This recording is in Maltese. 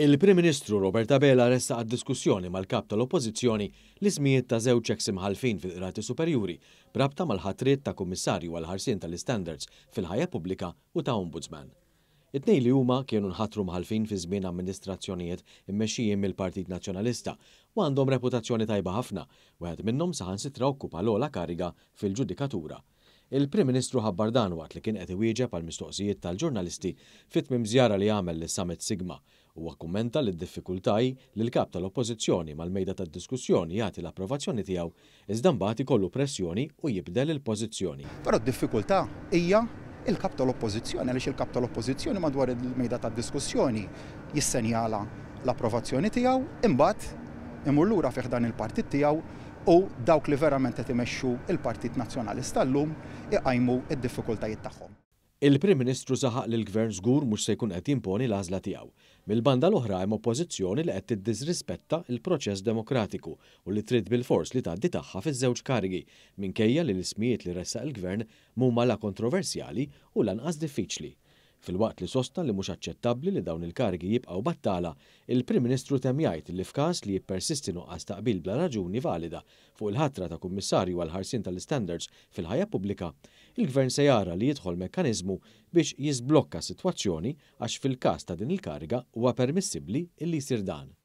Il-Prim Ministru Robert Abela ressaq għad-diskussjoni mal-Kap tal-Oppożizzjoni l-ismijiet ta' żewġ eks imħallfin fil-Qrati Superjuri b'rabta mal-ħatriet ta' Kummissarju għall-Ħarsien tal-Istandards fil-Ħajja Pubblika u ta' Ombudsman. It-tnejn li huma kienu nħatru mħallfin fi żmien amministrazzjonijiet immexxijin mill-Partit Nazzjonalista u għandhom reputazzjoni tajba ħafna, wieħed minnhom saħansitra okkupa l-ogħla kariga fil-ġudikatura. Il-Prim Ministru ħabbar dan waqt li kien qed iwieġeb għal mistoqsijiet tal-ġurnalisti fi tmiem żjara li għamel lis-Summit Sigma. Huwa kkummenta li d-diffikultà hi li l-Kap tal-Oppożizzjoni mal-mejda tad-diskussjoni jagħti l-approvazzjoni tiegħu iżda mbagħad ikollu pressjoni u jibdel il-pożizzjoni. Però d-diffikultà hija l-Kap tal-Oppożizzjoni għaliex il-Kap tal-Oppożizzjoni madwar il-mejda tad-diskussjoni jissenjala l-approvazzjoni tiegħu imbagħad imur lura fi ħdan il-partit tiegħu u dawk li verament qed imexxu l-Partit Nazzjonalista llum iqajmu d-diffikultajiet tagħhom. Il-Prim Ministru saħaq li l-Gvern żgur mhux se jkun qed jimponi l-għażla tiegħu. Mill-banda l-oħra hemm Oppożizzjoni li qed tiddisrispetta l-proċess demokratiku u li trid bilfors li tgħaddi tagħha fiż-żewġ karigi minkejja li l-ismijiet li ressaq il-Gvern m'huma la kontroversjali u lanqas diffiċli. Filwaqt li sostna li mhux aċċettabbli li dawn il-karigi jibqgħu battala, il-Prim Ministru temm jgħid li f'każ li jippersisti nuqqas ta' qbil bla raġuni valida fuq il-ħatra ta' Kummissarju għall-ħarsien tal-istandards fil-ħajja pubblika, il-Gvern se jara li jidħol mekkaniżmu biex jiżblokka s-sitwazzjoni għax fil-każ ta' din il-kariga huwa permissibbli illi jsir dan.